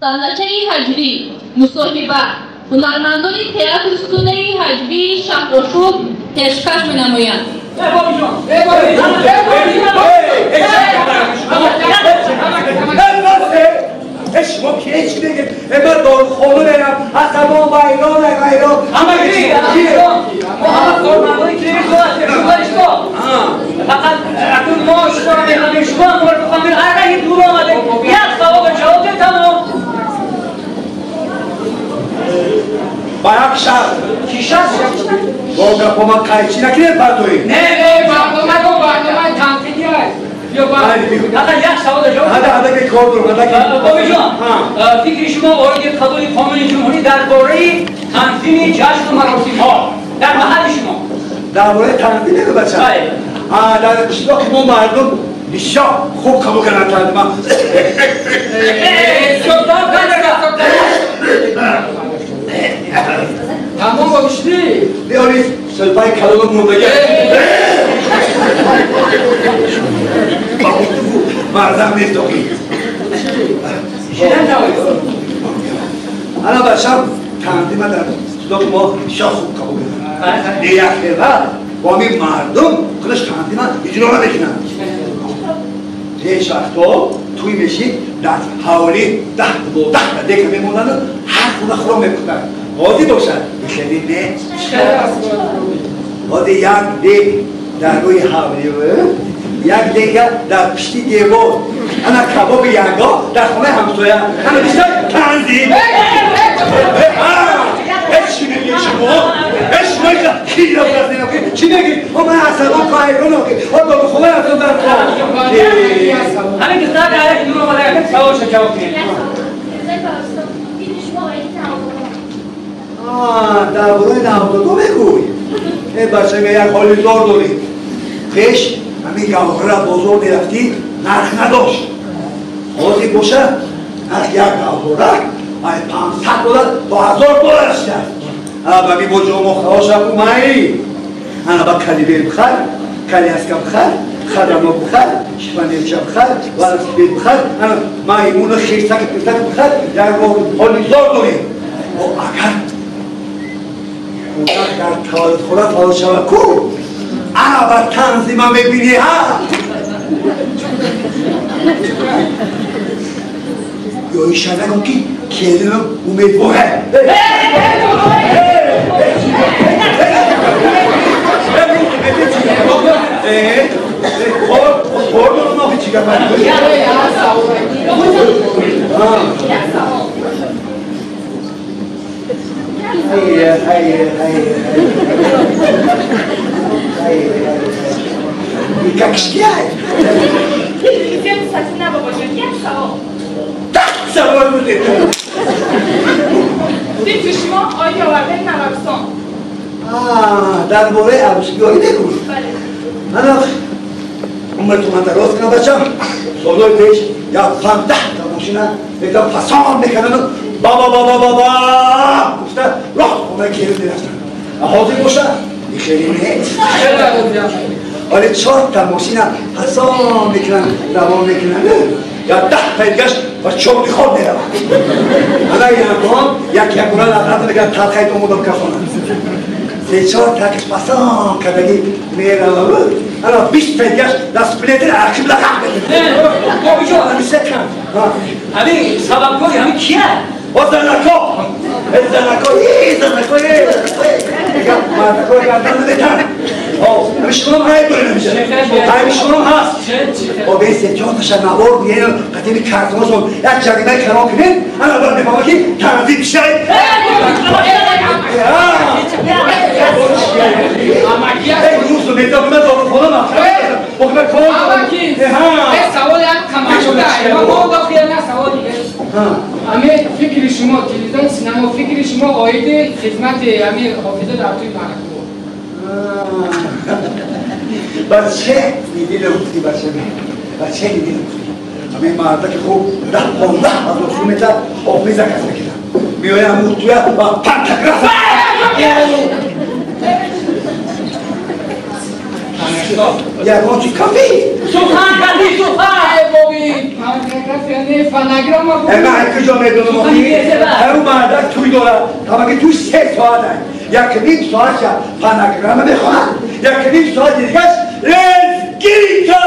Саҳначаи ҳаҷвӣ, мусоҳиба, ҳунармандони театри студияи ҳаҷвии Шаҳрошуб пешкаш менамоянд. شما که چی بگید؟ من داروخانه برم عصبان ویران غیران همه کی؟ ما همه کارمندای کلینیک هستیم. فقط اکنون ما شما رو میخوانیم، شما هم ما رو بخوانیم. هر رهی دور آمده یک سوال جواب تمام. با یک شرط. کی شرط؟ با گپا من قیچی نکنید پرتویی. نه نه برنامه کن، برنامه تنقیدی هست. فقط یک سوال جواب. هذا که کار دارم. بابی جان، فکر شما آید قبول قانون جمهوری درباره تنظیم جشن و مراسم ها در محل شما؟ درباره تنظیم نگو بچه. در اشتراک ما مردم بسیار خوب قبول کردن تنظیم. تمام باشتی؟ بیارید سلپای کلام موندگی. مردم نیست داخی. انا بچم تنظیم در صداق ما بسیار خوب قبول کردن. یک با می مردم خودش تنظیم اجرا نمیکنن. پیش وقتا توی میشید در حوالی 10 تا 12 دقیقه میمونن و هر خونه خورم میکنن. قاضی باشد خیلی نه. قاضی یک دیگ در روی حوالی یک دیگه در پشتی دیوار، انا کباب ینگا در خونه همسایه، انا بیشتر تنظیم. چی میگی شما؟ شما خیلی راست چی میگی؟ من عصبان خواهیرون آخه آن داروخانه رفتم در خواه. همین که سر در یک دور آمده سوال شد جواب کنید. درباره 92 بگوی. ای بچه می یک حالی زار داری. پیش همین گوهره بازار میرفتی نرخ نداشت. حاضر باشه نرخ یک گوهره 500 دلار تا 1000 دلار شد. با می با جامو خواهش اومدی. انا با کلیبر بخر، کلیاسکا بخر، خدمو بخر، شپانیچا بخر، ورسبیل بخر، انا مایمون خیرسک پیرسک بخر، یک حالی زار داری. و اگر کودک در تولد خوره تولد شود کو انا بر تنظیمه میبینی ها یا ایشان نگم که کلینم امیدواره. فکر شما آیا آوردن نوارسان؟ درباره عروسیاری بگو. بله. من عمرتون من دراز کنم بچم. سالهای پیش یا 15 تا ماشینه یکم فسان میکنن و بابا بابا بابا گفته راه خونه گیرد میرفتن. حاضر باشه این خیلی نیست. ولی 4 تا ماشینه فسان میکنن روان میکنن یا 10 تا دیگهش و چوب خود میروند. انا یکان یک یک گونه لغت میگن تلخیت اومدم کفانم. 3-4 تاکش پسان کردگی میروند. انا 20 تا دیگهش دست پلیتر عقب لغت میکنن. بابی جان همیشه کم. همین سببکاری همین کیه؟ او زنکا زنکا زنکا میگم مردکا گردن نمیتن. همین شما هم عیب داره نمیشه. همین شما هم هست. او به 3-4 تا نوار بیاین قدیم کارتوناشون یک جریمه کلان کنین. انا باید میفهمم که تنظیم شه. ای روز میدم من داروخانه امکی سوال یک کمال ما داخل نه سوال دیگه. همه فکر شما تلویزیون سینما فکر شما عاید خدمت همه حافظه در توی مرکز. بچه میدیل گفتی بچه بچه میدیل گفتی همه مردک خوب 10-15 هزار سومتر حافظه کس میکنم میایم همون توی و پنتگراف. Ягон чи кафи? Сухан кафи, сухан! Эй, боби, фонография не, фонограмма. Ман куҷо медонам? Ҳару мардак туй дорад, тамаки туй 3 соат аст. 1.5 соатша фонограмма мехонад, 1.5 соати дигаш лезгинка.